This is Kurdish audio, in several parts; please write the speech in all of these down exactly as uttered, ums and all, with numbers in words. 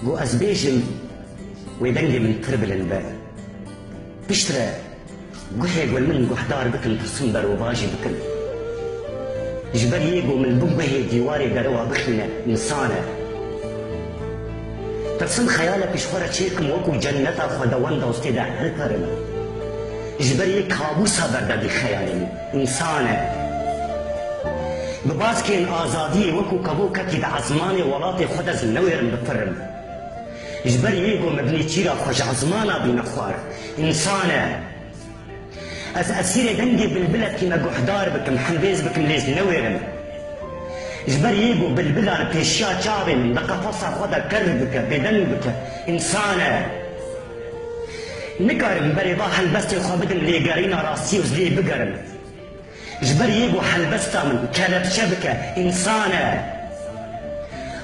Go ez bêjim, wê dengê min pir bilind be. Piştre guhê gul min guhdar bikin, tirsim berovajî bikin. Ji ber yê go min bi guhê dîwarê derewa bixîne, însan e. Tirsim xeyalekî ji xwe re çêkim, wekû cenneta xwedewenda û stê de hilperim. Ji ber yê kabûsa berdevî xeyalê min, însan e. Bi baskên azadiyê wekû kevokekî di ezmanê welatê xwe de ez newêrim bipirim. Ji ber yê go me bi nêçîra xwe ji ezmana bîne xwar, însan e. Ez esîrê dengê bilbilekî me guhdar bikim, helbêz bikim lê ez newêrim. Ji ber yê go bilbila li pêşiya çavê min di qefesa xwe de ker bike, bêdeng bike, însan e. Nikarim berê va helbestê xwe bidim lêgerîna rastiyê û ez lê bigerim. Ji ber yê ku helbesta min kelepçe bike, însan e.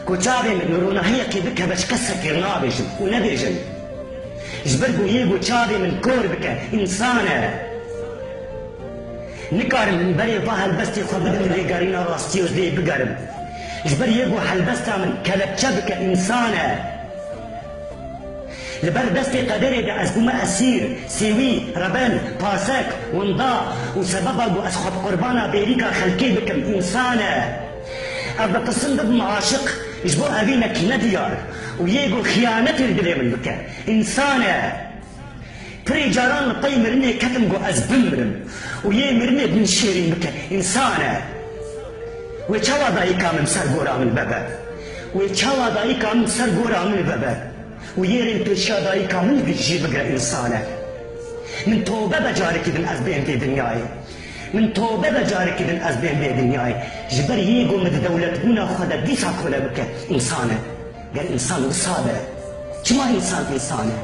Ku çavê min li ronahiyekê bikeve, ji kesekê nabêjim û nebêjim. Ji ber ku yê ku çavê min kor bike, însan e. Nikarim min berê va helbestê xwe bidim lêgerîna rastiyê û lê bigerim. Ji ber yê ku helbesta min kelepçe bike, însan e. Li ber destê qederê de ez bûme esîr, sêwî, rebel, pasek, winda û sebeba ku ez xwe bi qurbana bêrîka xelkê bikim, însan e. Ev bi qisim bibim aşiq, ji bo evî me kîne diyar û yê ku xiyanetê li dilê min bike, însan e. Pirê caran li pey mirinê ketim ku ez bimirim û yê mirinê bi min şêrîn bike, însan e. Wê çawa dayika min ser gora min vebe? Wê çawa dayika min ser gora min vebe? Û yê rê pêşiya dayika min jî bigire, însan e. Min tobe be carekî din ez bêm vê dinyayê. Min tobe be carekî din ez bêm vê dinyayê. Ji ber yê ku min di dewletbûna xwe de dîsa kole bike, însan e. Ger însan wisa be, çima însan însan e?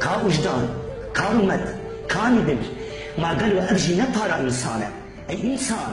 Ka wijdan, ka rûmet, ka nîdir? Ma gelo ev jî ne para însan e? Ey însan!